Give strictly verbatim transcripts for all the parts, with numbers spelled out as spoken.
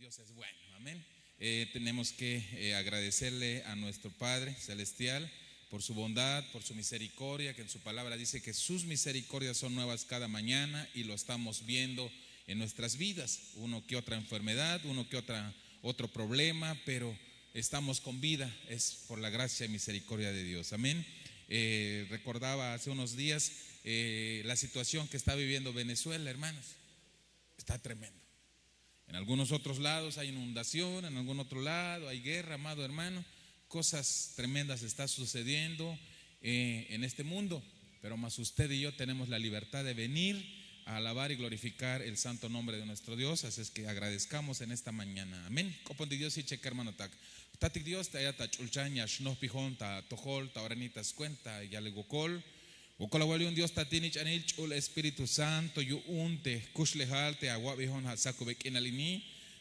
Dios es bueno, amén. Eh, tenemos que eh, agradecerle a nuestro Padre Celestial por su bondad, por su misericordia, que en su palabra dice que sus misericordias son nuevas cada mañana y lo estamos viendo en nuestras vidas. Uno que otra enfermedad, uno que otra, otro problema, pero estamos con vida, es por la gracia y misericordia de Dios. Amén. Eh, recordaba hace unos días eh, la situación que está viviendo Venezuela, hermanos. Está tremendo. En algunos otros lados hay inundación, en algún otro lado hay guerra, amado hermano. Cosas tremendas están sucediendo eh, en este mundo. Pero más usted y yo tenemos la libertad de venir a alabar y glorificar el santo nombre de nuestro Dios. Así es que agradezcamos en esta mañana. Amén. K'opon ti Dios y cheque, hermano, tak. Tatik Dios, te ayata ch'ulchan ya xnojpijon ta tojol ta oranita cuenta ya le gokol. Wokol awal yu'un Dios tatil, nich'anil, ch'ul Espíritu Santo, yu'un te jkuxlejal te awa'bejon ja' sakube k'inal ini,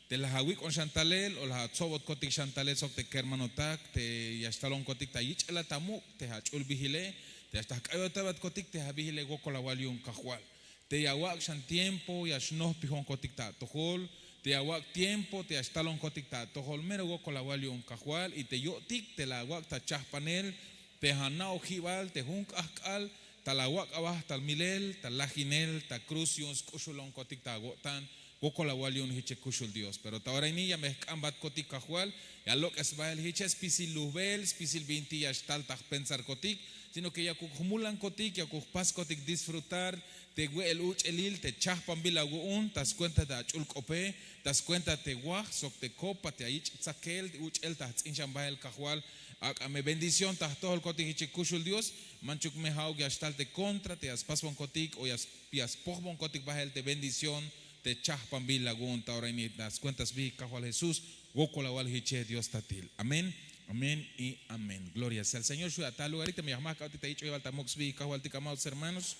te la awik'on xan talel o la atsobotkotik xan talel sok te kermanotak te ya xtalonkotik ta yich'elal ta muk' te ach'ul bijile, te ya xta jk'ayotebatkotik te abijile. Wokol awal yu'un Kajwal, te ya awak' xan tiempo ya xnojpijonkotik ta atojol, te ya awak' tiempo te ya xtalonkotik ta atojol. Mero wokol awal yu'un Kajwal, y te yo'tik te la awak' ta chajpanel te ana'ojibal te jun k'ajk'al ta la awak' aba ta milel ta lajinel ta cruz yu'un sk'uxulonkotik ta awo'tan. Wokol awal yu'un jiche kuxul Dios. Pero ta ora ini ya me jk'ambatkotik Kajwal, ya lok'es bahel jiche spisil lujbel, spisil binti ya xtal ta jpensarkotik, sino que yakuk jmulankotik, yakuk jpaskotik disfrutar te we'el uch'elil te chajpanbil awu'un ta skuenta te ach'ul k'ope, ta skuenta te waj sok te kopa te ayich' tsakel uch'el ta jts'in xan bahel Kajwal. Ak'a me bendición ta jtojolkotik jiche kuxul Dios. Manchuk me ja'uk ya xtal te kontra te ya spasbonkotik o ya spojbonkotik bahel te bendición te chajpanbil awu'un ta ora ini ta skuenta sbijik Kajwal Jesús. Wokol awal jiche Dios tatil. Amén, amén y amén. Gloria sea al Señor. Xu' ya ta lugarik teme ya jmaj k'ayotik ta yich'ojibal ta muk' sbijik Kajwaltik, amados hermanos.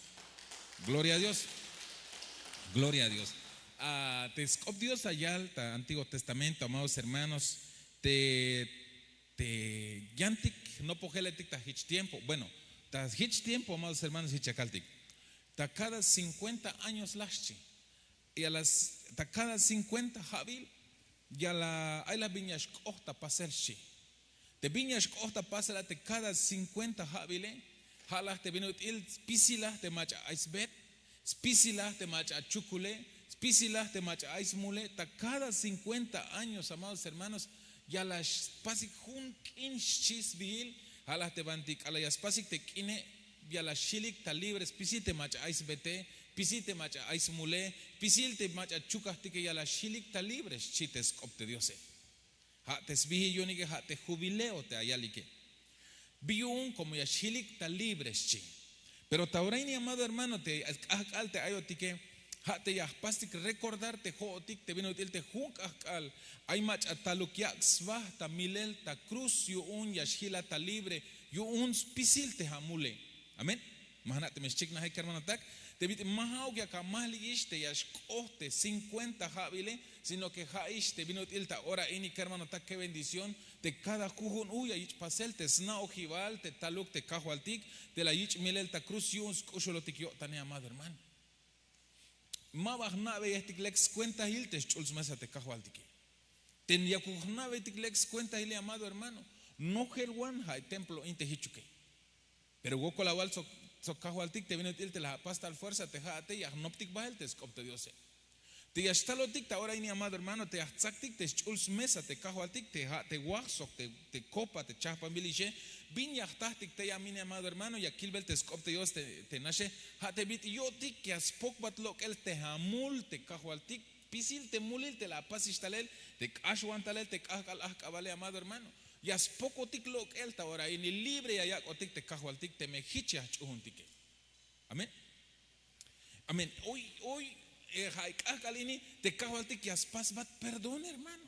Gloria a Dios. Gloria a Dios. Ah, te sk'op Dios ayal ta Antiguo Testamento, amados hermanos, te te yantik jnopojeletik ta jich tiempo. Bueno, ta jich tiempo, amados hermanos, jich ya kaltik, ta cada cincuenta años laj xchi. Y a las, ta cada cincuenta ja'bil ya la ay laj bin ya xk'oht ta pasel xchi. Te bin ya xk'oht ta pasel a te cada cincuenta ja'bile, ja' laj te bin ut'il spisil laj te mach'a ay sbet, spisil laj te mach'a chukule, spisil laj te mach'a ay smule. Ta cada cincuenta años, amados hermanos, ya la spasik jun k'in xchi sbijil. Ja' laj te banti k'alal ya spasik te k'ine, ya la xilik ta libre spisil te mach'a ay sbete, spisil te mach'a ay smule, spisil te mach'a chukajtike, ya la xilik ta libre xchi te sk'op te Diose. Ja' te sbijil yu'unike ja' te jubileo te ayalike. Bi yu'un como ya xjilik ta libre xchi. Pero ta ora ini, amado hermano, te k'ajk'al te ayotike, ja' te ya jpastik recordar te jo'otik te bin ut'il te jun k'ajk'al ay mach'a taluk yak' sba ta milel ta cruz yu'un ya xjila ta libre yu'un spisil te amule. Amén. Ma jna' teme xchiknajik kermanotak, te bit'il ma ja'uk yak amajlikix te ya xk'oht te cincuenta ja'bile, sino que ja'ix te bin ut'il ta ora ini kermanotak, qué bendición te cada jujun u ya yich' pasel te sna'ojibal te taluk te Kajwaltik te la yich' milel ta cruz yu'un sk'uxulotik yo'tane, amado hermano. Ma ba jna'beyejtik lek skuentahil te xch'ul smesa te Kajwaltike. Te yakuk jna'beytik lek skuentahile, amado hermano, nojel wan ja' templo in te jichuke. Pero wokol awal sok, sok Kajwaltik te bin ut'il te la apas tal fuerza te ja'ate ya jnoptik bahel te sk'op te Diose. Te ya xtalotik ta ora ini, amado hermano, te ya jtsaktik te xch'ul smesa te Kajwaltik, te ja' te waj sok te, te kopa te chajpanbil ixe, bin ya jtajtik tey a mine, amado hermano, ya kilbel te sk'op te Dios te, te naxe, ja' te bit'il yo'tik ya spokbat lok'el te amul te Kajwaltik, spisil te mulil te la apasix talel, te k'axwan talel te k'ajk'al ajk'abale, amado hermano. Ya spokotik lok'el ta ora ini, libre ya yak'otik te Kajwaltik teme jich ya jch'ujuntike. Amén. Amén. Hoy, hoy, eh, ja' k'ajk'al ini te Kajwaltik ya spasbat perdón, hermano.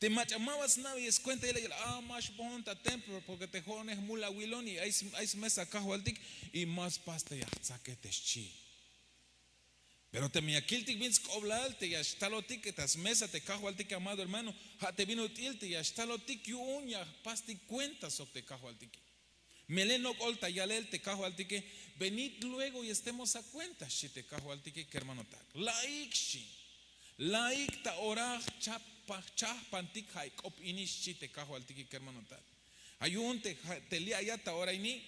Te mach'a ma ba sna'beyex skuenta yilel, a, ma xbohon ta templo porque te jo'one jmul awilon y ay, ay smesa Kajwaltik y ma spas te ya jtsake te xchi. Pero teme ya kiltik bin sk'oblal te ya xtalotik ta smesa te Kajwaltike, amado hermano, ja' te bin ut'il te ya xtalotik yu'un ya jpastik cuenta sok te Kajwaltike. Melel nok'ol ta yalel te Kajwaltike, venid luego y estemos a cuenta, xchi te Kajwaltike, kermanotak. La'ik, xchi. La'ik ta ora jchap Jchajpantik ja' ik'op ini, xchi te kajwaltike kermanotak. Ja' yu'un te li' ayat ta ora ini,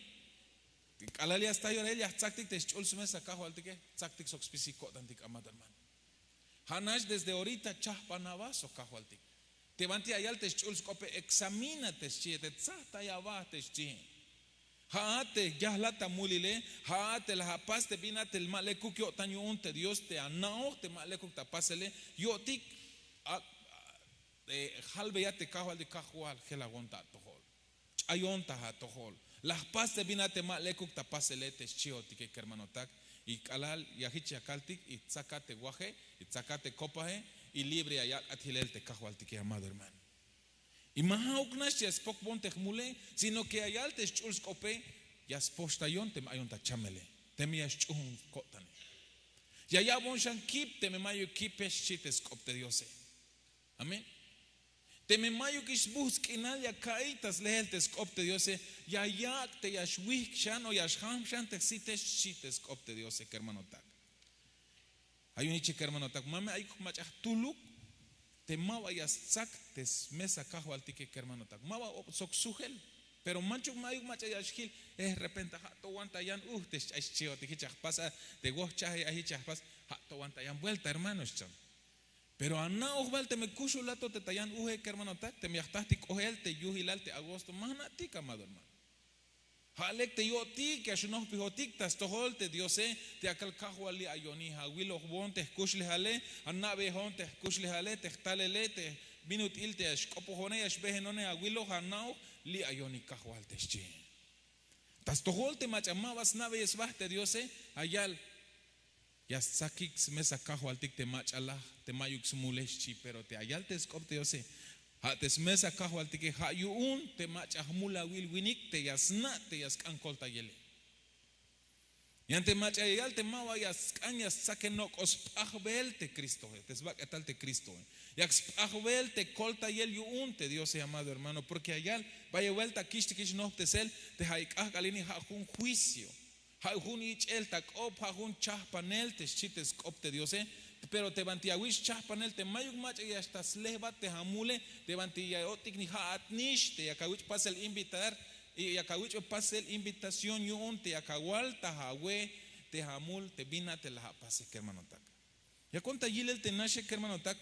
k'alal ya sta yorahil ya jtzaktik te sch'ul smesa kajwaltike, jtzaktik sok spisik ko'tantik amado hermano. Ja' nax desde orita chajpan aba sok kajwaltik. Te banti ya yal te sch'ul sk'ope, examina te xchie, te tzajtay aba te xchie. Ja'at te yajlat ta mulile, ja'at te la apas te bin a te ma lekuk yo'tan yu'un te Dios te ana'oj te ma lekuk ta pasele, yo'tik. Jalbeyat te kajwaltik, kajwal jelawon ta atojol, ch'ayon ta atojol, la jpas te bin a te ma lekuk ta pasele te xchiotike kermanotak. Y k'alal ya jich ya kaltik y tzakat te waje y tzakat te kopaje y libre ya yak'at jilel te kajwaltike amado hermano. Y ma ja'uk nax ya spokbon te jmule, sino ke ya yal te sch'ul sk'ope, ya spoxtayon teme ayon ta chamele, teme ya sch'uhun ko'tane, ya ya'bon xan kip teme mayuk kipe, xchi te sk'op te Diose. Amén. Teme mayukix sbuhts' k'inal ya ka'iy ta slehel te sk'op te Diose, ya yak' te ya xwihk' xan o ya xjam xan te jsitex, xchi te sk'op te Diose kermanotak. Ay jun iche kermanotak, ma me ayuk mach'a jtuluk te ma ba ya stzak te smesa kajwaltike kermanotak, ma ba ok sok sujel. Pero manchuk ma ayuk mach'a ya xjil, eh repente ja' to wan ta yan uj te xch'ay xchiotik jich ya jpas a te wojchaje, ay jich ya jpas, ja' to wan ta yan buelta hermano xchan. Pero ana'oj bal teme kuxulato te ta yan uje kermanotak, teme ya jtajtik k'ohel te yujilal te agosto, ma jna'tik amado hermano. Ja' lek te yo'tik ya xnojpijotik ta stojol te Diose, te akal kajwal li' ayoni, awilojbon te jkuxlejale, ana'bejon te jkuxlejale, te jtalele, te bin ut'il te ya xk'opojone, ya xbejenone, awiloj, ana'oj, li' ayoni kajwal te xchi. Ta stojol te mach'a ma ba sna'beyel sba te Diose, ayal ya stzakik smesa kajwaltik te mach'a laj, te mayuk smule, xchi. Pero te ayal te sk'op te Diose, ja' te smesa kajwaltike, ja' yu'un te mach'a jmulawil winik te ya sna' te ya sk'an koltayele. Yan te mach'a ya yal te ma ba ya sk'an ya stzake, nok'o sp'ajbel te Cristoe, te sbak'etal te Cristoe, yak sp'ajbel te koltayel yu'un te Diose amado hermano, porque ya yal bayel buelta kixtikix nojptesel te ja' ik'ajk'al ini, ja' jun juicio. Ja' jun ich'el ta k'op, ja' jun chajpanel te xchi te sk'op te Diose. Pero te banti awich' chajpanel te mayuk mach'a ya xta slejbat te amule, te banti ya yo'tik ni ja'at nix te yak awich' pasel invitar, y yak awich' pasel invitación yu'un te yak awal ta awe te amul te bin a te la apase kermanotak. Yakon ta yilel te naxe kermanotak,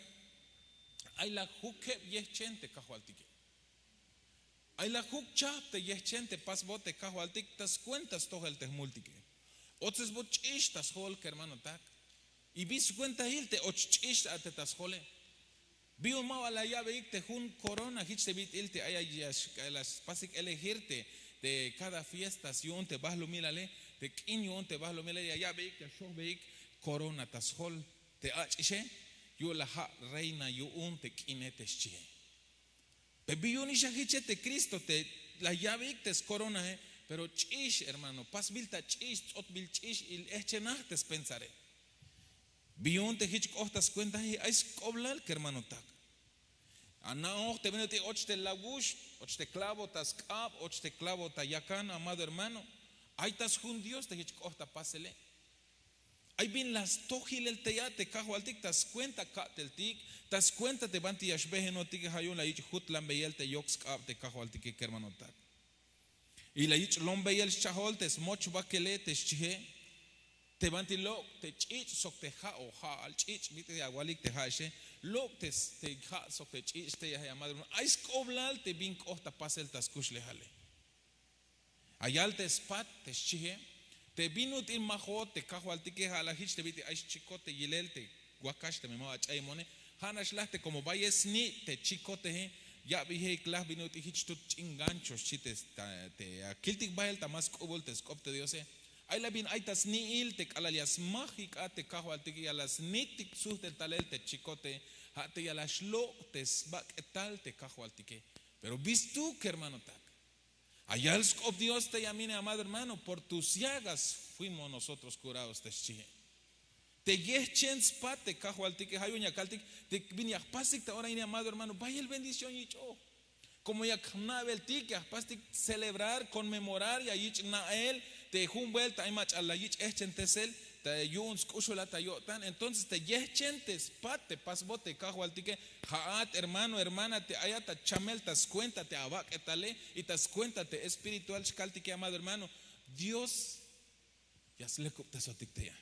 ay la jukeb yejchen te kajwaltike. Ay la juk chajp te yejchen te pasbot te kajwaltik ta skuenta stojel te jmultike. Ochsesbot ch'ix ta sjol kermanotak. Y bi skuentahil te och ch'ix a te ta sjole. Bi yu'un ma ba la ya'beyik te jun corona jich te bit'il te ay la spasik elegir te te kada fiestas yu'un te bahlumilale, te k'in yu'un te bahlumilale ya ya'beyik ya xojbeyik corona ta sjol te ach'ixe, yu'un la ja' reina yu'un te k'ine te xchie. Pe bi yu'un ix a jiche te Cristo te la ya'beyik te skoronae, pero ch'ix hermano, pasbil ta ch'ix, ts'otbil ch'ix, y ehchenaj te spensare. Bi yu'un te jich k'oht ta skuentaje, ay sk'oblal kermanotak. Ana'oj te bin ut'il och te lawux, och te klavo ta sk'ab, och te klavo ta yakan amado hermano. Ay ta sjun Dios te jich k'oht ta pasele. Ay bin la stojilel tey a te kajwaltik ta skuenta ka'teltik, ta skuenta te banti ya xbehenotike, ja' yu'un la yich' jutlanbeyel te yok sk'ab te kajwaltike kermanotak. Y la yich' lonbeyel schajol te smoch bakele te xchie. Te banti lok' te ch'ich' sok te ja' o ja'al ch'ich' bit'il awalik te ja'exe, lok' te ja' sok te ch'ich' tey a amado hermano, ay sk'oblal te bin k'oht ta pasel ta skuxlejale. Ayal te spat te xchie, te bin ut'il ma jo'ot te kajwaltike, ja' la jich te bit'il ay schicote yilel te wakax teme ma ba ch'ayemone. Ja' nax laj te komo bayel sni' te chicoteje, ya'beyejik laj bin ut'il jich tut ch'in gancho xchi te te akiltik bahel ta ma sk'ubul te sk'op te Diose. Ay la bin ay ta sni'il te k'alal ya smajik a te kajwaltike, ya la snitik suhtel talel te chicote, ja' te ya la xlok' te sbak'etal te kajwaltike. Pero bistuk kermanotak, ayal sk'op Dios tey a mine amado hermano, por tus llagas fuimos nosotros curados te xchie. Te yehchen spat te kajwaltike, ja' yu'un ya kaltik te bin ya jpasik ta ora ini amado hermano, bayel bendición yich'oj. Komo yak jna'beltik ya jpastik celebrar, conmemorar, ya yich' na'el te jun buelta ay mach'a la yich' ehchentesel yu'un sk'uxulat ta yo'tan. Entonces te yehchen te spat te pasbot te kajwaltike, ja'at hermano, hermana, te ayat ta chamel ta skuenta te abak'etale y ta skuenta te espiritual xkaltike, amado hermano, Dios ya slekubtesotik te ya.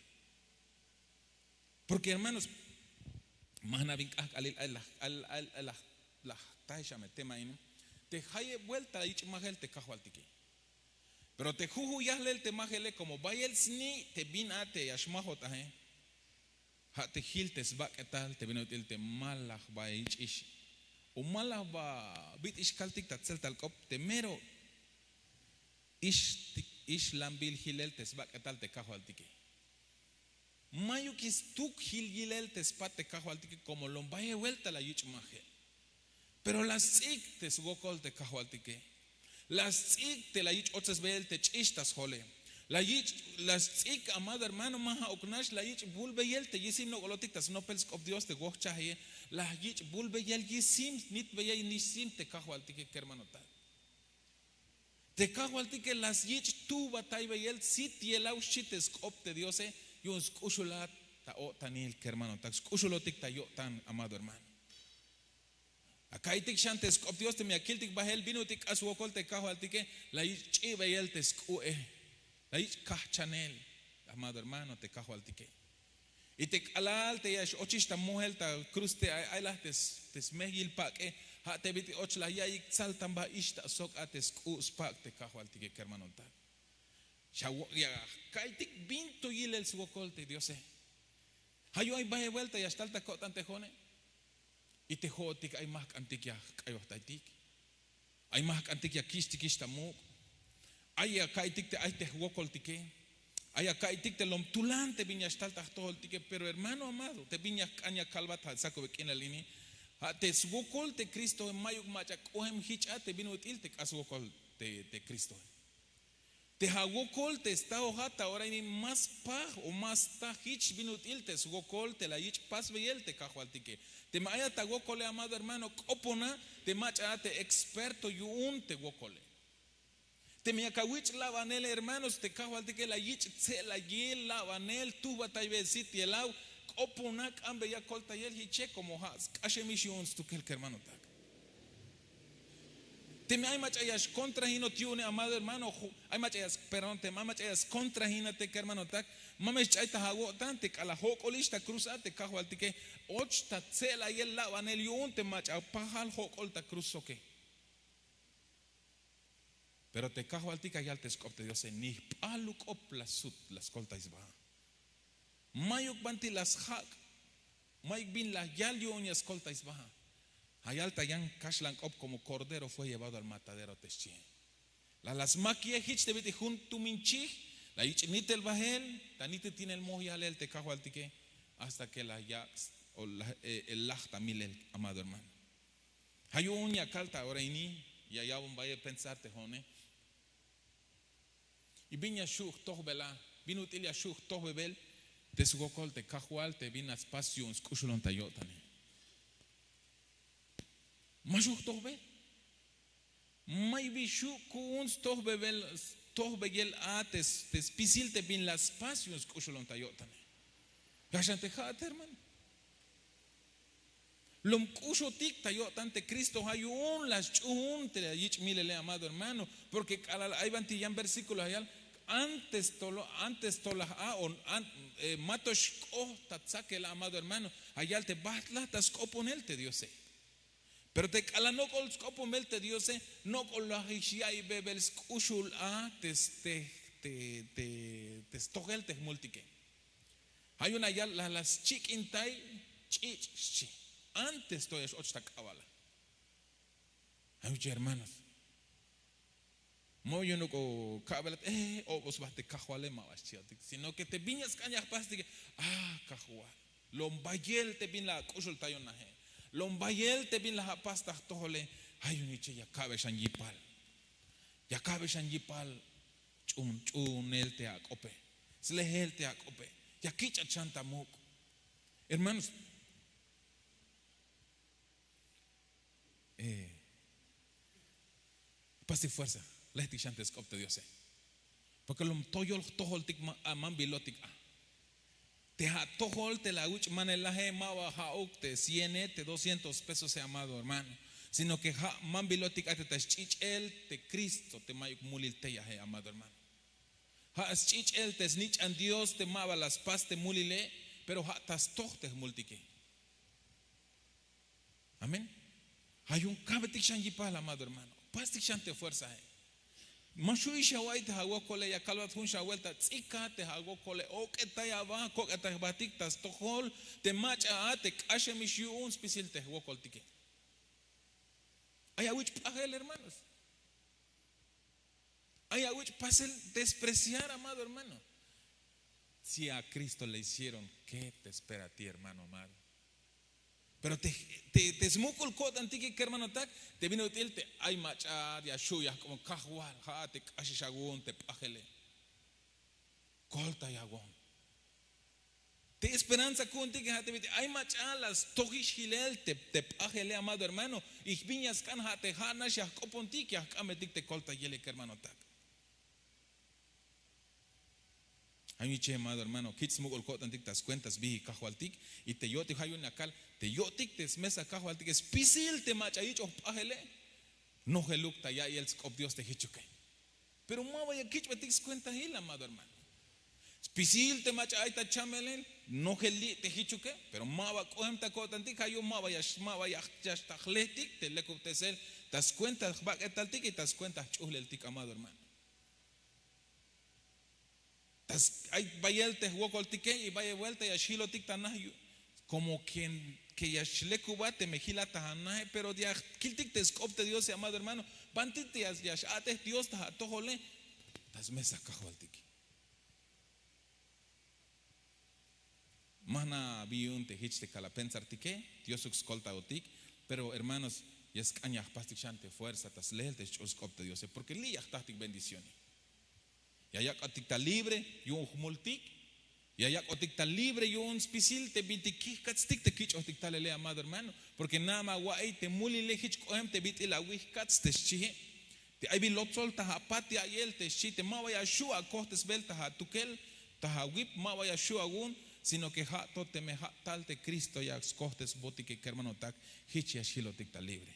Porque hermanos, ma jna' bin k'ajk'alil ay laj, ay laj, laj tajix a me tema ini. Te jayeb buelta la yich' majel te kajwaltike. Pero te juju' yajlel te majele, komo bayel sni' te bin a te ya xmajot aje, ja' te jil te sbak'etal te bin ut'il te ma la jba yich'ix o ma la jba bit'il xkaltik ta tseltal k'op, te mero ix, ixlanbil jilel te sbak'etal te kajwaltike. Mayukix stuk jil yilel te spat te kajwaltike, komo lom bayel buelta la yich' majel. Pero la sts'ik te swokol te kajwaltike. La sts'ik te la yich' ochesbeyel te ch'ix ta sjole. La yich', la sts'ik, amado hermano, ma ja'uk nax, la yich' bulbeyel te yisim nok'olotik ta snopel sk'op Dios te wojchajeye. La yich' bulbeyel yisim, snitbeyel yisim te kajwaltike, kermanotak. Te kajwaltike la syich' tujbataybeyel sit yelaw xchi te sk'op te Diose, yu'un sk'uxulat ta o'tanil, kermanotak, sk'uxulotik ta yo'tan, amado hermano. Aka'iytik xan te sk'op Dios, teme ya kiltik bajel bin ut'il k'ax swokol te kajwaltike, la yich' ch'i'beyel te sk'u'e, la yich' kajchanel, amado hermano, te kajwaltike. Y te k'alal te ya x-ochix ta mojel ta kruz te ay, ay laj te s-, te smejyil pak'e, ja' te bit'il och la ya'iyik tsaltanbajix ta sok a te sk'u' spak' te kajwaltike, kermanotak. Xa wo-, ya ka'iytik bin to yilel swokol te Diose. Ja' yu'un ay bayel buelta ya xtal ta ko'tan te jo'one. Y te jo'otik ay ma jk'antik ya jk'ayojtaytik. Ay ma jk'antik ya kich'tikix ta muk'. Ay ya ka'iytik te ay te jwokoltike. Ay ya ka'iytik te lom tulan te bin ya xtal ta jtojoltike. Pero hermano amado, te bin ya jk'an ya kalbat ja' sakube k'inal ini, ja' te swokol te Cristoe, mayuk mach'a k'oem jich a te bin ut'il te k'ax swokol te, te Cristoe. Te awokol te stajojat ta ora ini ma spaj o ma sta jich bin ut'il te swokol te la yich' pasbeyel te kajwaltike. Teme ayat ta wokole, amado hermano, k'opona te mach'a a te experto yu'un te wokole. Teme yak awich' labanel, hermanos, te kajwaltike la yich' tse'layel, labanel, tujbataybeyel sit yelaw, k'opona, k'ambeya koltayel jiche, komo ja' sk'axemix yu'un stukel, kermanotak. Teme ay mach'a ya xkontrajinot yu'une, amado hermano, ju-, ay mach'a ya s-, perdón, teme ay mach'a ya skontrajinate, kermanotak, ma me xch'ay ta awo'tan te k'alal jok'olix ta kruz a te kajwaltike, och ta tse'layel, labanel yu'un te mach'a pajal jok'ol ta kruz soke. Pero te kajwaltik ya yal te sk'op te Diose, ni jp'aluk k'op la sut, la skoltay sba. Mayuk banti la sjak', mayuk bin la yal yu'un ya skoltay sba. Ja' yal ta yan kaxlan k'op, como cordero fue llevado al matadero, te xchie. La, la smakiye jich te bit'il jun tumin chij, la yich' nitel bajel, ta nititinel moj yalel te kajwaltike, hasta que la yak' o la, e, e, laj ta milel, amado hermano. Ja' yu'un ya kal ta ora ini, ya ya'bon bayel pensar te jo'one. Y bin ya xu' jtojbel a, bin ut'il ya xu' jtojbebel te swokol te Kajwal te bin la spas yu'un sk'uxulon ta yo'tane. Ma xu' jtojbel. May bi xu' ku'un stojbebel, stojbeyel a te, te spisil te bin la spas yu'un sk'uxulon ta yo'tane. Ya xan te ja'at, hermano. Lom k'uxotik ta yo'tan te Cristo, ja' yu'un la sch'uun te la yich' milele, amado hermano. Porque k'alal ay banti yan versículo ya yal, antes to lo, antes to laj a, o an-, eh, ma to xk'oht ta tsakel a, amado hermano. Ya yal te bajt' laj ta sk'oponel te Diose. Pero te k'alal nok'ol sk'oponel te Diose, nok'ol laj ix ya'iybebel sk'uxul a te, te, te, te, te stojel te jmultike. Ja' yu'un la yal, la, la schik'intay ch'ich', xchi. Antes to ya x-och ta k'abala. Ja' yu'un, hermanos. Ma yu'un nok'o ka'belat, eh, o'bos ba te Kajwale, ma ba xchiotik. Sino que te bin ya sk'an ya jpastike, ah, Kajwal. Lom bayel te bin la ak'uxultayon naje. Lom bayel te bin la apas ta jtojole. Ja' yu'un iche ya ka'be xan yipal. Ya ka'be xan yipal. Ch'uun, ch'uunel te ak'ope. Slejel te ak'ope. Ya kich'at xan ta muk'. Hermanos, eh, pastik fuerza. Lejtik xan te sk'op te Diose. Porque lom toyol jtojoltik ma, a, mambilotik a. Te ja' tojol te la awich' manelaje, ma ba ja'uk te ciene, te doscientos pesose, amado hermano, sino ke ja' manbilotik a te ta sch'ich'el te Kristo te mayuk mulil teyaje, amado hermano. Ja' sch'ich'el te snich'an Dios te ma ba la spas te mulile, pero ja' ta stoj te jmultike. Amén. Ja' yu'un ka'betik xan yipal, amado hermano. Pastik xan te fuerzae. Ma xu'ix awa'iy te awokole, ya kalbat jun xan buelta, ts'ika te awokole, ok'etay aba, kok'etay jbatik ta stojol te mach'a a te k'axemix yu'un spisil te awokoltike. Ay awich' p'ajel, hermanos. Ay awich' pasel despreciar, amado hermano. Si a Cristo le hicieron, ¿qué te espera a ti, hermano amado? Pero te, te, te smuk'ul ko'tantike, kermanotak, te bin ut'il te ay mach'a ya xu' ya jk'opon, Kajwal, ja' te k'axix awu'un te p'ajele. Koltay awu'un. Te esperanza ku'untike ja' te bit'il ay mach'a la stojix jilel te, te p'ajele, amado hermano. Y bin ya sk'an ja' te ja'nax ya jk'opontik, ya jk'ambetik te koltayele, kermanotak. Ay wiche, amado hermano, jich smuk'ul ko'tantik ta skuenta sbijik Kajwaltik, y te yo'tik, ja' yu'un ya kal, te yo'tik te smesa Kajwaltike spisil te mach'a yich'oj p'ajele, nojeluk ta ya'iyel sk'op Dios te jichuke. Pero ma ba ya kich'betik skuentahil, amado hermano. Spisil te mach'a ay ta chamelel, nojel li' te jichuke, pero ma ba k'oem ta ko'tantik, ja' yu'un ma ba ya, ma ba ya, ya xtal jlejtik te lekubtesel ta skuenta jbak'etaltik y ta skuenta jch'uhleltik, amado hermano. Tas, ay bayel te jwokoltike y bayel buelta ya xjilotik ta naj, yu-, como quien que ya xlekubat teme jilat ta anaje, pero ya kiltik te sk'op te Diose, amado hermano. Banti te ya, ya x-a'tej Dios ta atojole, ta smesa Kajwaltik. Ma jna' bi yu'un te jich te kal apensartike, Diosuk skoltayotik. Pero hermanos, ya sk'an ya jpastik xan te fuerza ta sleel te sch'ul sk'op te Diose, porque li' ya jtajtik bendición. Ya yak'otik ta libre yu'un jmultik. Ya yak'otik ta libre yu'un spisil te bintik kijkatstik te kich'ojtik talele, amado hermano. Porque nada más awa'iy te mulile jich k'oem te bit'il awijkats te xchie. Te ay bi lotsol ta apat ya'iyel te xchi, te ma ba ya xju' akojtesbel ta atukel, ta awip, ma ba ya xju' awu'un, sino que ja' to teme ja' tal te Cristo ya skojtesbotike, kermanotak, jich ya xjilotik ta libre.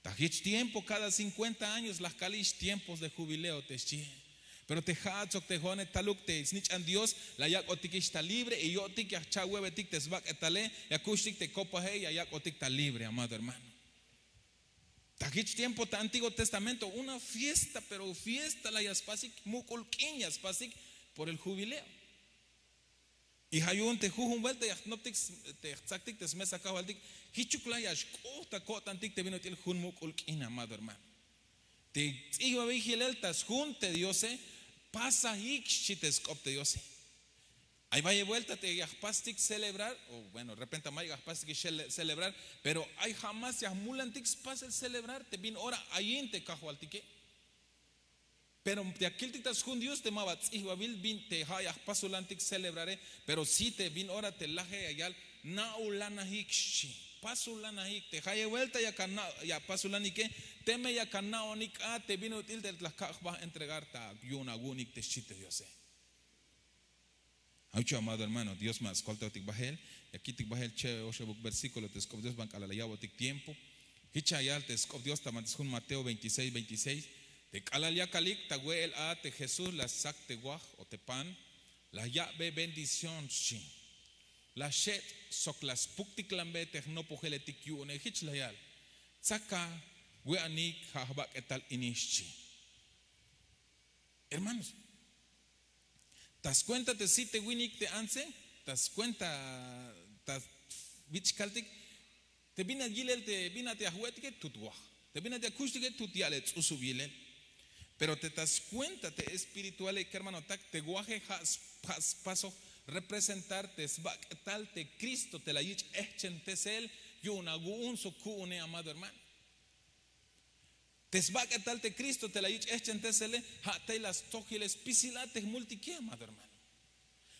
Ta jich tiempo, cada cincuenta años la jkalix tiempos de jubileo te xchie. Pero te ja'at sok te jo'one taluk te snich'an Dios la yak'otikix ta libre, y yo'tik ya jcha'webetik te sbak'etale, ya kuxtik te kopaje, ya yak'otik ta libre, amado hermano. Ta jich tiempo ta Antiguo Testamento, una fiesta, pero fiesta la ya spasik, muk'ul k'in ya spasik por el jubileo. Y ja' yu'un te jujun buelta ya jnoptik s-, te jtsaktik te smesa Kajwaltik, jichuk la ya xk'ot ta ko'tantik te bin ut'il jun muk'ul k'in, amado hermano. Te ts'ijbabil jilel ta sjun te Diose, pasajik xchi te sk'op te Diose. Ay bayel buelta te ya jpastik celebrar, o bueno, repente mayuk ya jpastik cele-, celebrar, pero ay ja' más ya jmulantik spasel celebrar te bin ora ayin te Kajwaltike. Pero ya kiltik ta sjun Dios te ma ba ts'ijbabil bin te ja' ya jpasulantik celebrare, pero sí te bin ora te laje ya yal, na'ulanajik xchi. Pasulanajik, te jayeb buelta yak ana-, ya pasulanike, teme yak ana'onik a te bin ut'il te la kak' jba entregar ta yu'un awu'unik te xchi te Diose. Ay wiche, amado hermano, Dios ma skoltayotik bajel, ya kiltik bajel che oxebuk versículo te sk'op Dios, ban k'alal la ya'botik tiempo. Jich ya yal te sk'op Dios ta banti sjun Mateo veintiséis, veintiséis, te k'alal yakalik ta we'el a te Jesús la stsak te waj o te pan, la ya'be bendición xchi. La xet' sok la spuktiklanbe te jnopojeletik yu'une, jich la yal: Tsaka, we'anik ja' jbak'etal ini, xchi. Hermanos, ta skuenta te siete winik te antse, ta skuenta, ta, bich kaltik, te bin a yilel, te bin a te ya jwe'tike tut waj, te bin a te ya kuxtike tut ya'lel ts'usub yilel. Pero te ta skuenta te espirituale, kermanotak, te waje ja' s-, ja' spasoj representar te sbak'etal te Cristo te la yich' ejchentesel yu'un awu'un sok ku'une, amado hermano. Te sbak'etal te Cristo te la yich' ejchentesele, ja' tey la stojile spisil a te jmultike, amado hermano.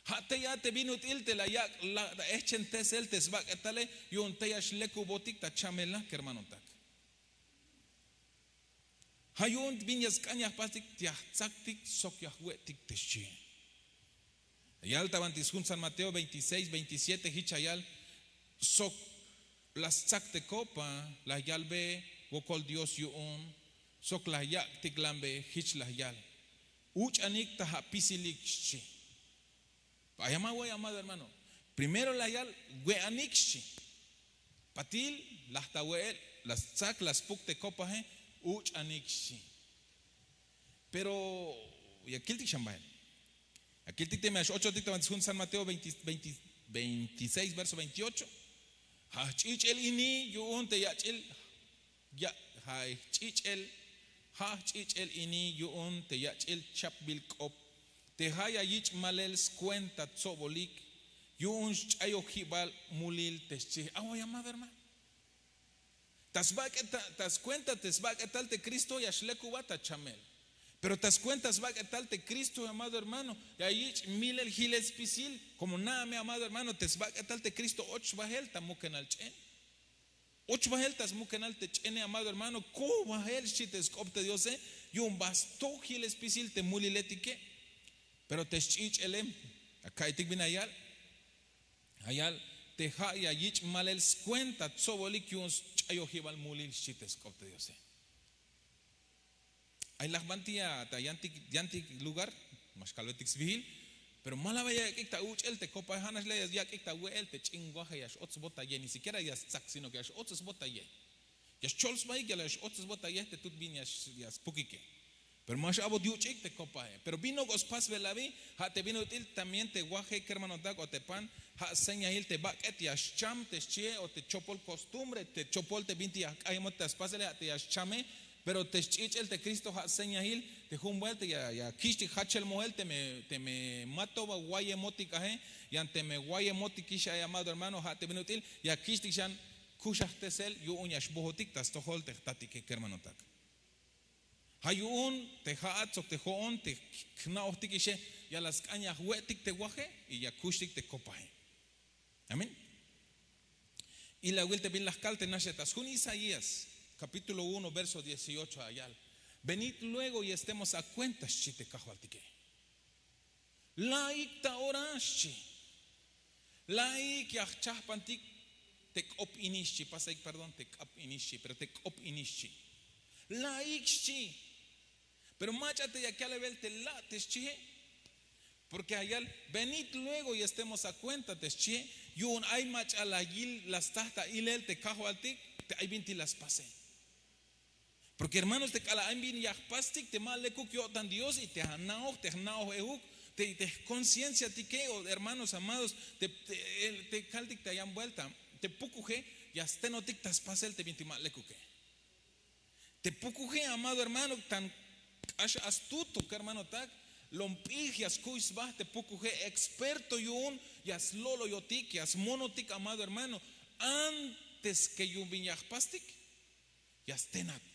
Ja' tey a te bin ut'il te la yak' la ejchentesel te sbak'etale yu'un tey a xlekubotik ta chamela, kermanotak. Ja' yu'un bin ya sk'an ya jpastik, ya jtsaktik sok ya jwe'tik te xchie. Yal ta banti sjun san Mateo veintiséis veintisiete, hich ya yal sok la stsak te kopa, la yalbe wokol Dios yu'un, sok la yak'tiklanbe, hich la yal: Uch'anik ta apisilik, xchi. Ay ama wey, amado hermano. Primero la yal: We'anik, xchi. Patil, laj ta we'el, la stsak, la spuk te kopahe, uch'anik, xchi. Pero ya kiltik xan bahel. Ya kiltik teme ya x-ochotik ta banti sjun san Mateo veinte, veinte, veintiséis, verso veintiocho. Ja' jch'ich'el ini yu'un te yach'il, ja' jch'ich'el, ja' jch'ich'el ini yu'un te yach'il chapbil k'op, te ja' ya yich' malel skuenta tsobolik yu'un sch'ayojibal mulil, te xchi. Awoy, amado hermano. Ta sbak'et, ta skuenta te sbak'etal te Cristo ya xlekubat ta chamel. Pero ta skuenta sbak'etal te Cristo, amado hermano, ya yich' milel jilel spisil. Como na'a me, amado hermano, te sbak'etal te Cristo och bahel ta mukenal ch'en. Och bahel ta smukenal te ch'ene, amado hermano, koj bahel, xchi te sk'op te Diose, yu'un ba stojil spisil te muliletike. Pero te sch'ich'ele, aka'iytik bin la yal, la yal: Te ja' ya yich' malel skuenta tsobolik yu'un sch'ayojibal mulil, xchi te sk'op te Diose. Ay laj banti ya ta yantik, yantik lugar, ma xkalbetik sbihil, pero ma la ba ya yak'ik ta uch'el te kopahe, ja' nax la ya yak'ik ta we'el te ch'in waje ya x-och sbotayej, ni siquiera ya stsak, sino que ya x-och sbotayej. Ya xchol sbahik, ya la x-och sbotayej te tut bin ya x-, ya spukike. Pero ma x-a'bot yuch'ik te kopahe. Pero bin nok'o spasbel abi, ja' te bin ut'il también te waje, kermanotak, o te pan, ja' señahil te bak'et ya xcham, te xchie, o te chopol costumbre, te chopol te bintik ya jk'ayemot ta spasele, ja' te ya xchame. Pero te sch'ich'el te Cristo ja' señahil te jun buelta ya, ya kixtik jachel moel teme, teme ma to ba wayemotik aje, yan teme wayemotikix aje, amado hermano, ja' te bin ut'il ya kixtik xan kuxajtesel yu'un ya xbojotik ta stojol te jtatike, kermanotak. Ja' yu'un te ja'at sok te jo'on te k-, jna'ojtikixe, ya la sk'an ya jwe'tik te waje y ya kuxtik te kopaje. Amén. Ilawil te bin la jkal te naxe ta sjun Isaías, capítulo uno, verso dieciocho, ya yal: Venid luego y estemos a cuenta, xchi te Kajwaltike. La'ik ta ora, xchi. La'ik ya jchajpantik te k'op ini, xchi. Pasaik, perdón, te k'ap ini, xchi, pero te k'op ini, xchi. La'ik, xchi. Pero mach'a te ya kalbel te la' te xchie. Porque ya yal: Venid luego y estemos a cuenta, te xchie. Yu'un ay mach'a la yil, la staj ta ilel te Kajwaltik te ay bintik la spase. Porque hermanos, te k'alal ay bin ya jpastik te ma lekuk yo'tan Dios y te ana'oj, te jna'oj ejuk, te, te jconcienciatike, o hermanos amados, te, te, el, te kaltik ta yan buelta, te pukuje ya stenotik ta spasel te bintik ma lekuke. Te pukuje, amado hermano, tan k'ax astuto, kermanotak, lomp'ij ya skuy sba te pukuje, experto yu'un, ya slo'loyotik, ya smonotik, amado hermano, antes que yu'un bin ya jpastik, ya stenat.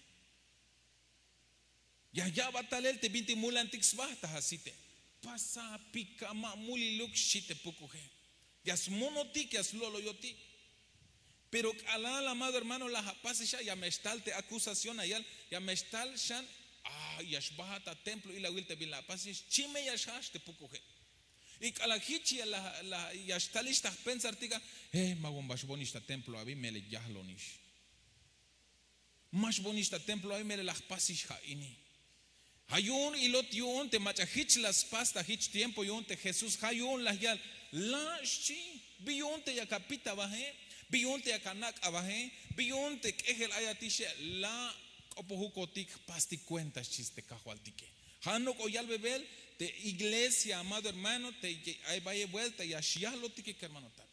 Ya ya'bat talel te bintik mulantik sba ta asite. Pasa, pika, ma muliluk, xchi te pukuje. Ya smonotik, ya slo'loyotik. Pero k'alal, amado hermano, la apase xan, ya me xtal te acusación, ya yal, ya me xtal xan, ah, ya xbahat ta templo, ilawil te bin la apase, xchi me ya xjajch te pukuje. Y k'alal jich ya la, la, ya xtalix ta jpensartik a, eh, ma wan ba xbonix ta templo abi, melel yajlonix. Ma xbonix ta templo abi, melel la jpasix ja' ini. Ja' yu'un ilot yu'un te mach'a jich la spas ta jich tiempo yu'un te Jesús, ja' yu'un la yal: La', xchi, bi yu'un te yak apit abaje, bi yu'un te yak anak' abaje, bi yu'un te k'ejel ayatixe, la' k'opojukotik, jpastik cuenta, xchi te Kajwaltike. Ja' nok'o yalbebel te iglesia, amado hermano, te ay bayel buelta ya xyajlotike, kermanotak.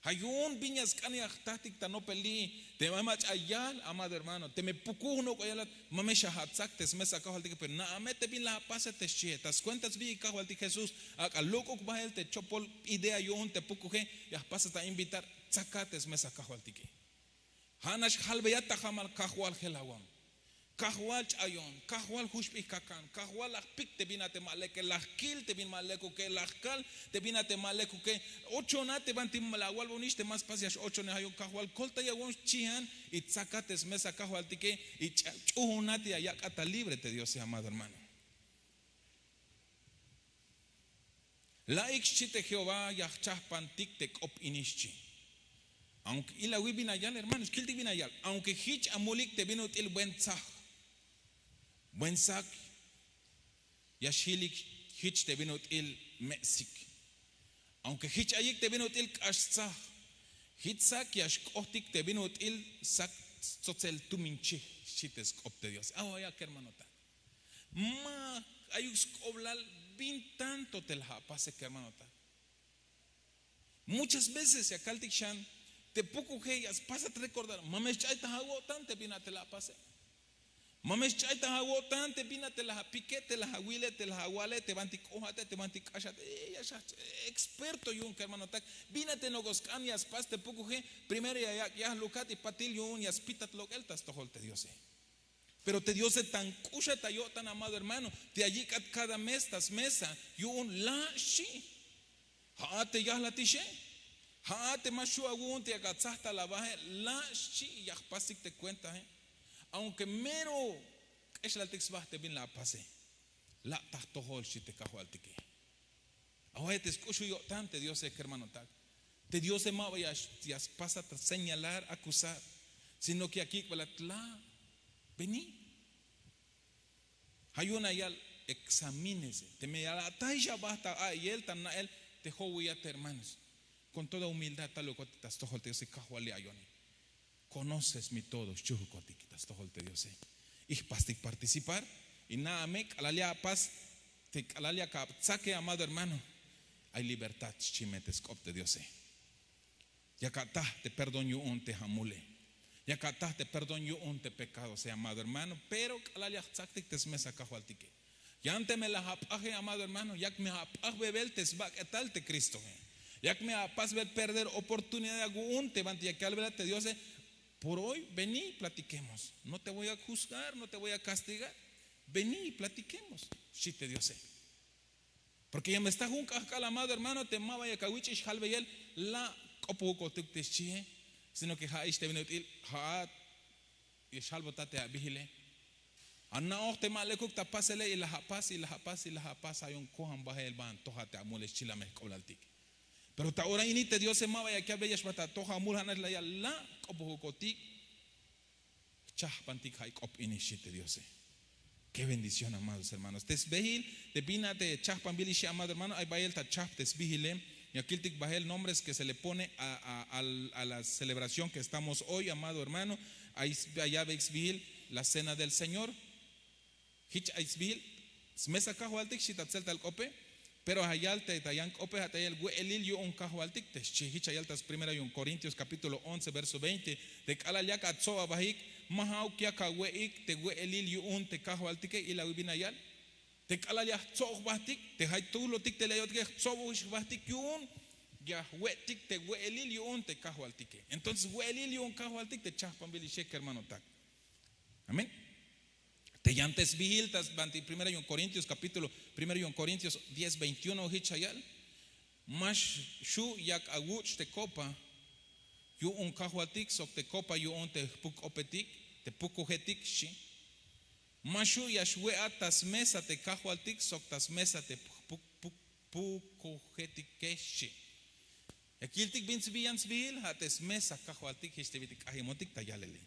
Ja' yu'un bin ya sk'an ya jtajtik ta nopel li', teme ay mach'a yal, amado hermano, teme pukuj nok'o yalat, ma me xa atsak te smesa Kajwaltike, pero na'a me te bin la apase te xchie, ta skuenta sbiil Kajwaltik Jesús, ak'a lok'uk bael te chopol idea yu'un te pukuje, ya jpasat a invitar, tsaka te smesa Kajwaltike. Ja' nax jalbeyat ta jamal Kajwal jelawam. Kajwal ch'ayon, Kajwal juxb'il kakan, Kajwal la jpik te bin a te ma leke, la jkil te bin ma lekuke, la jkal te bin a te ma lekuke, ochona te banti la awalbonix te ma spas ya x-ochone, ja' yu'un Kajwal koltayawon xchian y tsaka te smesa Kajwaltike y ch'a-, ch'uuna te ya yak'at ta libre te Diose, amado hermano. La'ik xchi te jehová ya jchajpantik te k'op ini xchi. Aunke ilawi bin ayal hermanos kiltik bin ayal aunke jich amulik te bin ut'il buen tzaj, buen sak, ya xjilik jich te bin ut'il me'sik. Aunke jich ayik te bin ut'il k'ax tzaj, jich sak ya xk'ohtik te bin ut'il sak tzotz'el tumin chij. Xchi te sk'op te dios awayak hermanotak. Ma ayuk sk'oblal bin tanto te la apase kermanotak. Muchas veces ya kaltik xan te pukuje ya spasat rekordar ma me xch'ay ta awo'tan te bin a te la apase. Ma me xch'ay ta awo'tan te bin a te la apike te la awile te la awale te bantik k'ojate te bantik k'axate. Ya xa experto yu'un kermanotak. Bin a te nok'o sk'an ya spas te pukuje. Primero ya yak' yajlukat y patil yu'un ya spitat lok'el ta stojol te diose. Pero te diose tan k'uxat ta yo'tan amado hermano, te ayik'at kada mes ta smesa yu'un la' xchi. Ha'at te yajlatixe, ha'at te ma xu' awu'un te yak atzaj ta la baje. La' xchi ya jpasik te kuentaje. Aunke mero k'exlaltik sba te bin la apase, la' ta jtojol xchi te kajwaltike. Awaye te sk'uxul yo'tan te diose kermanotak. Te diose ma ba ya spasat ta señalar akusar, sino ke ya kik'belat la'. Beni. Ha yu'un ayal, examínese teme ya la' atayix aba ta a'iyel ta na'el, te jowiya te hermanos, kon toda humildad talukotik ta stojol te diose kajwali ayoni. Konoces mi todo xchuhukotik ta stojol te diose. Y jpastik participar, y na'a me k'alal ya apas te k'alal yak atzake amado hermano, ay libertad xchi me te sk'op te diose. Yak ataj te perdón yu'un te amule. Yak ataj te perdón yu'un te pekadose amado hermano. Pero k'alal ya jtzaktik te smesa kajwaltike, yan teme la ap'aje amado hermano yak me ap'ajbebel te sbak'etal te kristoje. Yak me apasbel perder oportunidad awu'un te banti yak yalbela te diose. Por hoy vení platiquemos, no te voy a juzgar no te voy a kastigar. Vení platiquemos, xchi te diose. Porke ya me sta jun k'ahk'al amado hermano te ma ba yak awich'ix jalbeyel, la' k'opojukotik te xchihe. Sino ke ha'ix te bin ut'il, ha'at ya xjalbotat te abihile. Ana'oj te ma lekuk ta pasele y la apas y la apas y la apas ayon kojan bahel ba antojat te amule xchi la me jk'oblaltik. Pero ta ora ini te diose ma ba yak yalbeyel ya xbajt atoj amul ha nax la yal, la' k'opojukotik. Jchajpantik ha' k'op ini xchi te diose. Ke bendición amados hermanos te sbehil te bin a te chajpanbil ixi amado hermano ay bayel ta chajp te sbihile. Ya kiltik bahel nombres ke se le pone a la celebración ke estamos hoy amado hermano. Ay yabeyik sbihil la cena del señor. Hich ay sbihil smesa kajwaltik xchi ta tzeltal k'ope. Pero ayal te ta yan k'ope ha ta yal we'elil yu'un kajwaltik te xchi hich ayal ta primera yu'un korintios kapítulo once verso veinte. Te k'alal yak atzob abahik, ma ha'uk yak awe'ik te we'elil yu'un te kajwaltike. Ilawil bin ayal, te k'alal ya jtsob jbahtik te ay tulotik te la yo'tike jtsoboj jbahtik yu'un, ya jwe'tik te we'elil yu'un te kajwaltike. Entonces we'elil yu'un kajwaltik te chajpanbil ixek kermanotak. Amén. Te yan te sbihil ta sbanti primera yu'un korintios kapítulo primera yu'un korintios diez veintiuno hich ayal, ma xu' yak awuch' te kopa yu'un kajwaltik sok te kopa yu'un te jpuk k'opetik, te pukujetik xchi. Ma xu' ya xwe'at ta smesa te kajwaltik sok ta smesa te jpuk pukujetike xchi. Ya kiltik bin sbihil yan sbihil ha te smesa kajwaltik hich te bit'il k'ajimotik ta yalele.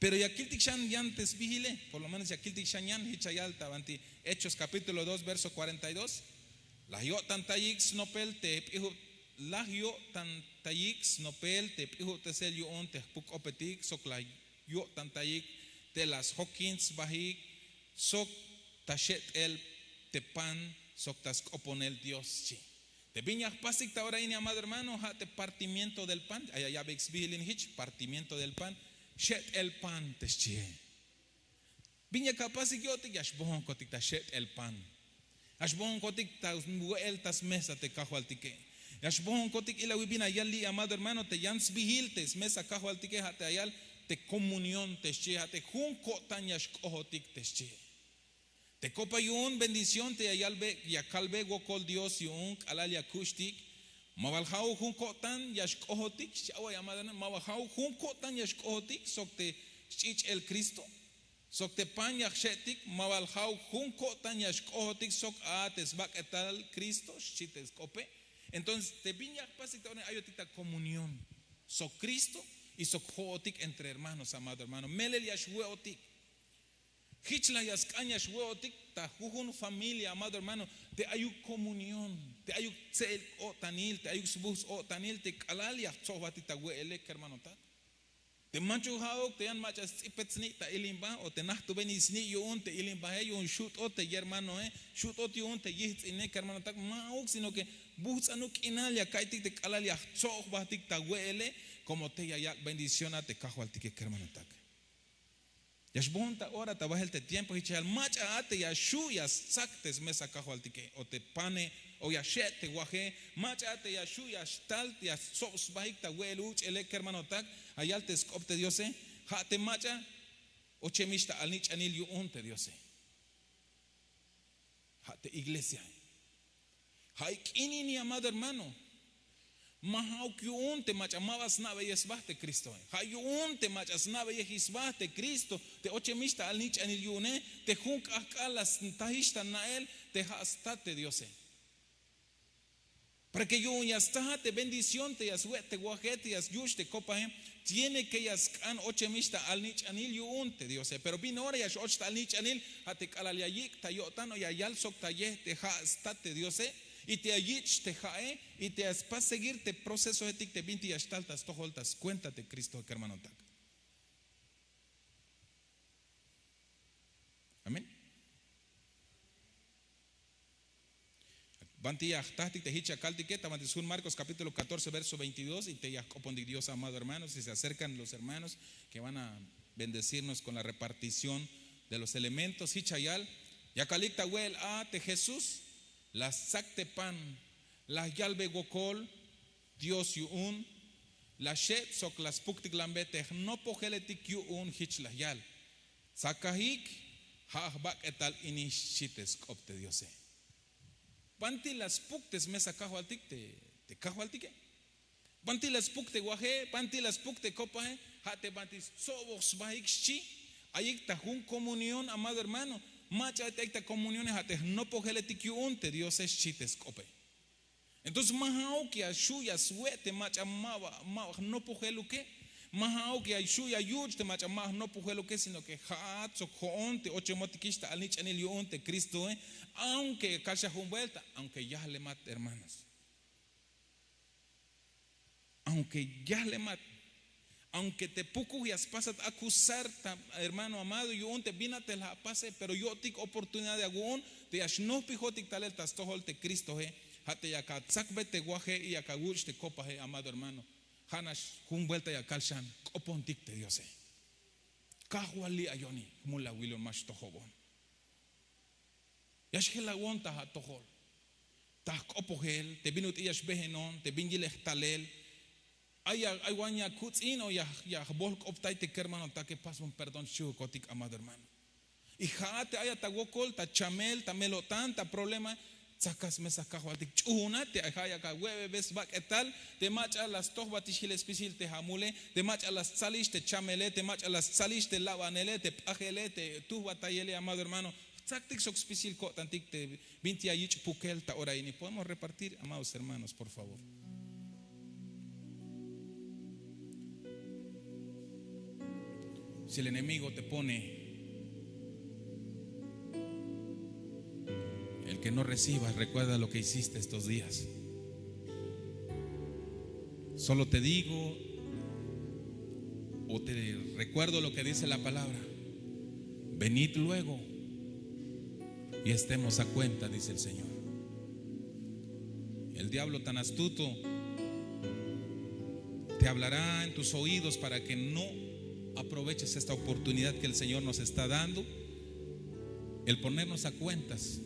Pero ya kiltik xan yan te sbihile, por lo menos ya kiltik xan yan hich ayal ta banti hechos kapítulo dos verso kuarenta y dos. La yo'tantayik snopel te p'ijub la yo'tantayik snopel te p'ijubtesel yu'un te jpuk k'opetik sok la yo'tantayik te la sjokin sbahik sok ta xet'el te pan sok ta sk'oponel dios xchi. Te bin ya jpasik ta ora ini amado hermano ha te partimiento del pan ay ya ya'beyik sbihil ini hich partimiento del pan. Xet'el pan te xchihe. Bin yak apasik yo'tik ya xbohonkotik ta xet'el pan. Ya xbohonkotik ta we'el ta smesa te kajwaltike. Ya xbohonkotik ilawil bin ayal li' amado hermano te yan sbihil te smesa kajwaltike ha te ayal te komunión te xchihe ha te jun ko'tan ya xk'ohotik te xchihe. Te kopa yu'un bendición te ya yalbe ya kalbe wokol dios yu'un k'alal ya kuxtik. Ma bal ha'uk jun ko'tan ya xk'ohotik xchi away amado hermano ma bal ha'uk jun ko'tan ya xk'ohotik sok te sch'ich'el kristo. Sok te pan ya jxe'tik, ma bal ja'uk jun ko'tan ya xk'ojotik sok a te sbak'etal Cristo, xchi te sk'ope. Entonces te bin ya jpastik ta ora, ayotik ta komunión sok Cristo y sok jo'otik entre hermanos, amado hermano. Melel ya xwe'otik. Jich la ya sk'an ya xwe'otik ta jujun familia, amado hermano, te ayuk komunión, te ayuk tse'el o'tanil, te ayuk sbuhts' o'tanil, te k'alal ya jtsob jbatik ta we'ele, kermanotak. Te manchuk ja'uk te yan mach'a sts'ipet sni' ta ilimba, o te najtubenil sni' yu'un te ilimbae, yu'un xut'ot te yermanoe, xut'ot yu'un te yijts'ine, kermanotak, ma'uk, sino que buhts' anuk k'inal ya ka'iytik te k'alal ya jtsob jbatik ta we'ele, como te ya yak' bendición a te Kajwaltike, kermanotak. Ya xbohon ta ora ta bahel te tiempo, jich ya yal: mach'a a te ya xju' ya stsak te smesa Kajwaltike, o te pane, o ya xe'et te waje, mach'a a te ya xju' ya xtal ya stsob sbahik ta we'el uch'ele, kermanotak. Ya yal te sk'op te Diose: ja' te mach'a ochemix ta alnich'anil yu'un te Diose. Ja' te iglesia. Ja' ik'in ini, amado hermano. Ma ja'uk yu'un te mach'a ma ba sna'beyej sba te Cristoe. Ja' yu'un te mach'a sna'beyejix sba te Cristo, te ochemix ta alnich'anil yu'une, te jun k'ajk'al la stajix ta na'el te ja' stat te Diose. Para que yu'un ya stajat te bendición te ya swe'et te waje, te ya syuch' te kopae, tiene que ya sk'an ochemix ta alnich'anil yu'un te Diose. Pero bin ora ya x-och ta alnich'anil, ja' te k'alal ya yik' ta yo'tan o ya yal sok ta ye te ja' stat te Diose, y te ya yich' te ja'e, y te ya spas seguir te procesoetik te bintik ya xtal ta stojol ta skuenta te Cristo, kermanotak. Amén. Banti ya jtajtik te jich ya kaltike, ta banti sjun Marcos capítulo catorce, verso veintidós, y te ya jk'opontik Dios, amado hermano. Si se acercan los hermanos que van a bendecirnos con la repartición de los elementos, jich ya yal: ya kalik ta we'el a te Jesús, la stsak te pan, la yalbe wokol Dios yu'un, la xe'et sok la spuktiklanbe te jnopojeletik yu'un, jich la yal: tsakajik, ja' jbak'etal ini, xchi te sk'op te Diose. Banti la spuk te smesa Kajwaltik te, te Kajwaltike? Banti la spuk te waje? Banti la spuk te kopae? Ja' te banti stsoboj sbahik, xchi. Ayik ta jun komunión, amado hermano. Mach'a te ayik ta komunione, ja' te jnopojeletik yu'un te Diose, xchi te sk'ope. Entonces ma ja'uk ya xju' ya swe'et te mach'a ma ba, ma ba jnopojeluke. Ma ja'uk ya xju' ya yuch' te mach'a ma ba jnopojeluke, sino que ja'at sok jo'on te ochemotikix ta alnich'anil yu'un te Cristoe. Aunque ya kalxa jun vuelta, aunque yajlemat, hermanos. Aunque yajlemat, aunque te pukuj ya spasat acusar ta hermano amado, yu'un te bin a te la apase, pero yo'tik oportunidad ya awu'un te ya xnojpijotik talel ta stojol te Cristoe. Ja' te yak atsakbe te waje y yak awuch' te kopae, amado hermano. Ja' nax jun vuelta ya kal xan: k'opontik te Diose. Kajwal, li' ayoni, jmul awilon, ma xtojobon. Ya xjelawon ta atojol, ta jk'opojel, te bin ut'il ya xbehenon, te bin yilej talel. Ay, ay wan ya kuts'in o ya, ya jbolk'optay te kermanotake, pasbon perdón xchihukotik, amado hermano. Y ja'at te ayat ta wokol, ta chamel, ta mel-o'tan, ta problema, tsakat smesa Kajwaltik, ch'uhunat te ja' yak awe'be sbak'etal te mach'a la stojbatix jilel spisil te ja' mule, te mach'a la stsalix te chamele, te mach'a la stsalix te labanele, te p'ajele, te tujbatayele, amado hermano. Jtsaktik sok spisil ko'tantik te bintik ya yich' pukel ta ora ini. Podemos repartir, amados hermanos, por favor. Si el enemigo te pone el que no recibas, recuerda lo que hiciste estos días. Solo te digo o te recuerdo lo que dice la palabra: venid luego y estemos a cuenta, dice el Señor. El diablo tan astuto te hablará en tus oídos para que no aproveches esta oportunidad que el Señor nos está dando, el ponernos a cuentas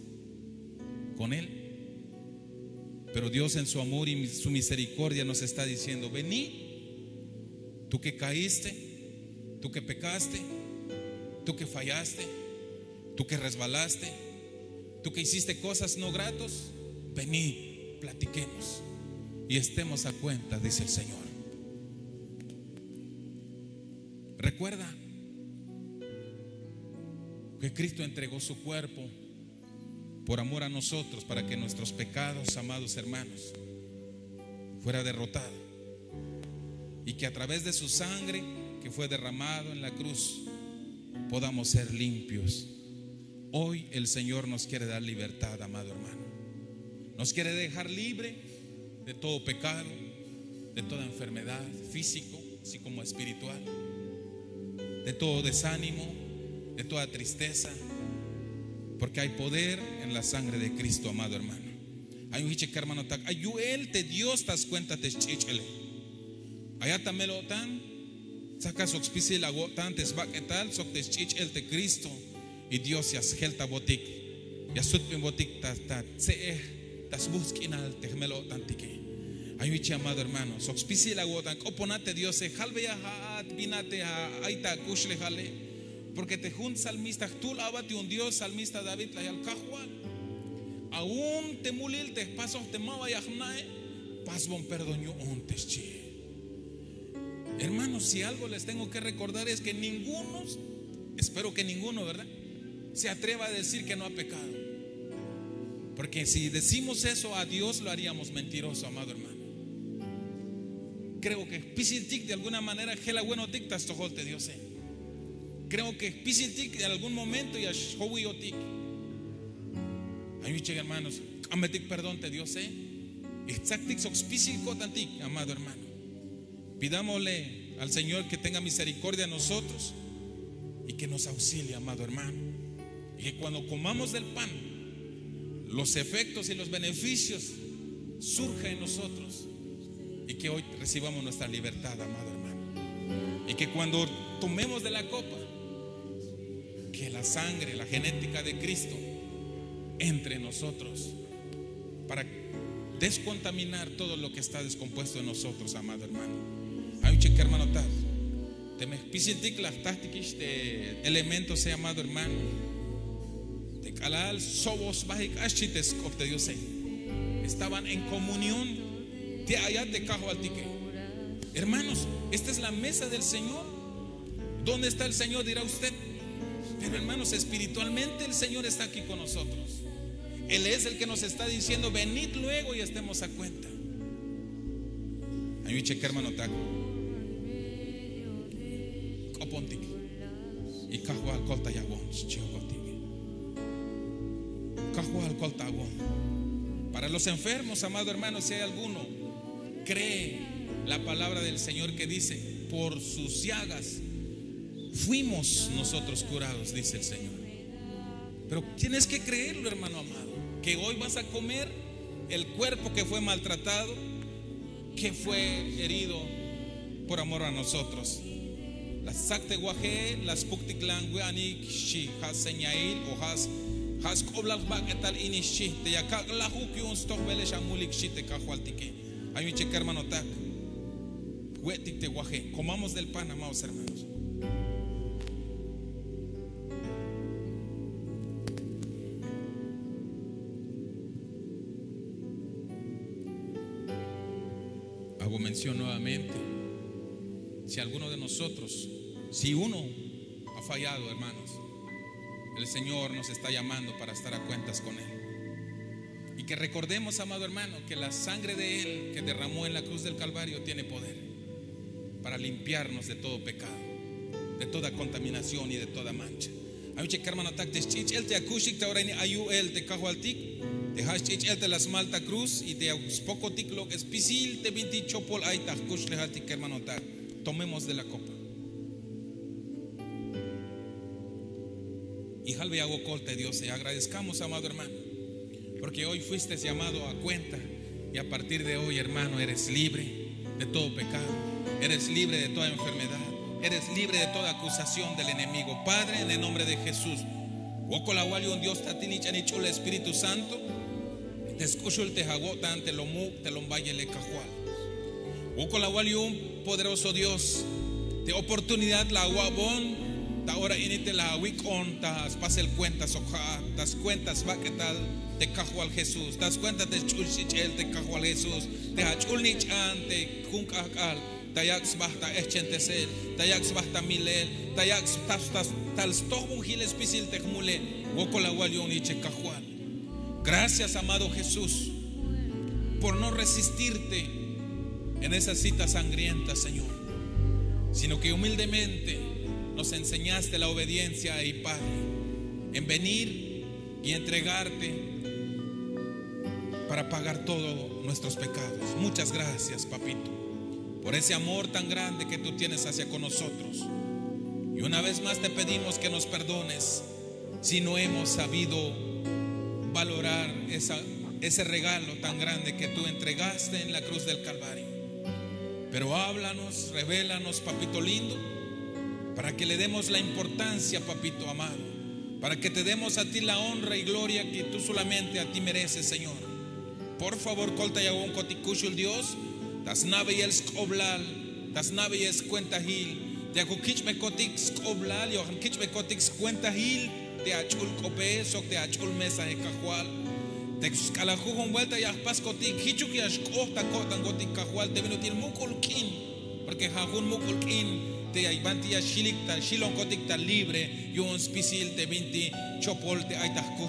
con Él. Pero Dios en su amor y su misericordia nos está diciendo: vení, tú que caíste, tú que pecaste, tú que fallaste, tú que resbalaste, tú que hiciste cosas no gratos, vení, platiquemos y estemos a cuenta, dice el Señor. Recuerda, Que Cristo entregó su cuerpo por amor a nosotros, para que nuestros pecados, amados hermanos, fuera derrotado, y que a través de su sangre que fue derramado en la cruz podamos ser limpios. Hoy el Señor nos quiere dar libertad, amado hermano. Nos quiere dejar libre de todo pecado, de toda enfermedad, físico, así como espiritual, de todo desánimo, de toda tristeza, porque hay poder en la sangre de Cristo, amado hermano. Ay un hiche kermanotak, ay yu'el te Dios ta skuenta te sch'ich'ele. Ay a ta mel-o'tan, tzaka sok spisil awo'tan te sbak'etal sok te sch'ich'el te Cristo. Y Dios ya sjeltabotik, ya sutbinbotik ta, ta tse'ej, ta sbuj sk'inal te jmel-o'tantike. Ay un hiche, amado hermano, sok spisil awo'tan, k'opona te Diose, jalbeya ja'at bin a te ay ta akuxlejale. Porque te jun salmista jtul a'bat yu'un Dios, salmista David la yal: Kajwal, aun te mulil te jpasoj te maba ya jna'e, pasbon perdón yu'un, te xchi. Hermanos, si algo les tengo que recordar es que ninguno, espero que ninguno, ¿verdad?, se atreva a decir que no ha pecado. Porque si decimos eso a Dios, lo haríamos mentiroso, amado hermano. Creo que jpisiltik de alguna manera jel abuenotik ta stojol te Diose. Creo que jpisiltik en algún momento ya xjowiyotik. Ay un hiche, hermanos, k'ambetik perdón te Diose y jtsaktik sok spisil ko'tantik, amado hermano. Pidámosle al Señor que tenga misericordia de nosotros y que nos auxilie, amado hermano. Y que cuando comamos del pan, los efectos y los beneficios surjan en nosotros. Y que hoy recibamos nuestra libertad, amado hermano. Y que cuando tomemos de la copa, que la sangre, la genética de Cristo entre en nosotros para descontaminar todo lo que está descompuesto en nosotros, amado hermano. Ay un hiche kermanotak, teme jpisiltik la jtajtikix te elementos, amado hermano, te k'alal sobos bajik k'ax, xchi te sk'op te Diose. Estaban en comunión te ayat te Kajwaltike. Hermanos, esta es la mesa del Señor. ¿Dónde está el Señor?, dirá usted. Pero, hermanos, espiritualmente el Señor está aquí con nosotros. Él es el que nos está diciendo: "Venid luego y estemos a cuenta". Ay un hiche kermanotak, k'opontik y Kajwal, koltayawon, xchi jokotik. Kajwal, koltawon. Para los enfermos, amado hermano, si hay alguno, cree la palabra del Señor que dice: "Por sus llagas fuimos nosotros curados", dice el Señor. Pero tienes que creerlo, hermano amado, que hoy vas a comer el cuerpo que fue maltratado, que fue herido por amor a nosotros. La stsaktewaje, la spuktiklan wi'anik, xchi, ja' señail o ja' sk'oblal jbak'etal ini, xchi, te ya kak' lajuk yu'un stojbelex amulik, xchi te Kajwaltike. Ay un hiche kermanotak, we'tik te waje. Comamos del pan, amados hermanos. Hago mención nuevamente, si alguno de nosotros, si uno ha fallado, hermanos, el Señor nos está llamando para estar a cuentas con Él. Y que recordemos, amado hermano, que la sangre de Él que derramó en la cruz del Calvario tiene poder para limpiarnos de todo pecado, de toda contaminación y de toda mancha. Ay un hiche kermanotak, te sch'ich'el te ya kuxik ta ora ini ay yu'el te Kajwaltik, te ja' sch'ich'el te la smal ta cruz y te ya spokotik lok'el spisil te bintik chopol ay ta jkuxlejaltik, kermanotak. Tomemos de la copa. Y jalbeya wokol te Diose, agradezcamos, amado hermano, porque hoy fuiste llamado a cuenta y a partir de hoy, hermano, eres libre de todo pecado, eres libre de toda enfermedad, eres libre de toda acusación del enemigo. Padre, en el nombre de Jesús, wokol awal yu'un Dios ta tinich'an ich'ul Espíritu Santo, te sk'uxul te awo'tan te lomuk', te lombayele, Kajwal. Wokol awal yu'un, poderoso Dios, te oportunidad la awa'bon ta ora ini te la awik'on ta spasel cuenta sok ja'at, ta scuenta sbak'etal te Kajwal Jesús, ta scuenta te sch'ul sch'ich'el te Kajwal Jesús, te ach'ul nich'an te jun k'ajk'al, Ta yak' sba ta ehchentesel, ta yak' sba ta milel, ta yak' sba ta stojbon hilel spisil te jmule. Wokol awal yu'un yichej Kajwal. Gracias, amado Jesús, por no resistirte en esa cita sangrienta, Señor, sino que humildemente nos enseñaste la obediencia ahí, Padre, en venir y entregarte para pagar todos nuestros pecados. Muchas gracias, papito, por ese amor tan grande que tú tienes hacia con nosotros. Y una vez más te pedimos que nos perdones si no hemos sabido valorar esa, ese regalo tan grande que tú entregaste en la cruz del Calvario. Pero háblanos, revélanos, papito lindo, para que le demos la importancia, papito amado, para que te demos a ti la honra y gloria que tú solamente a ti mereces, Señor. Por favor, koltayawon kotik kuxul Dios, ta sna'beyel sk'oblal, ta sna'beyel skuentahil, te ya kukich'bey kotik sk'oblal, ya kukich'bey kotik skuentahil te ach'ul k'ope sok te ach'ul mesae, Kajwal. Te sk'alal jujun buelta ya jpas kotik, jichuk ya xk'oht ta ko'tan kotik, Kajwal, te bin ut'il muk'ul k'in, porque ja' jun muk'ul k'in te ya banti ya xilik ta xilon kotik ta libre yu'un spisil te binti chopol te ay ta jkux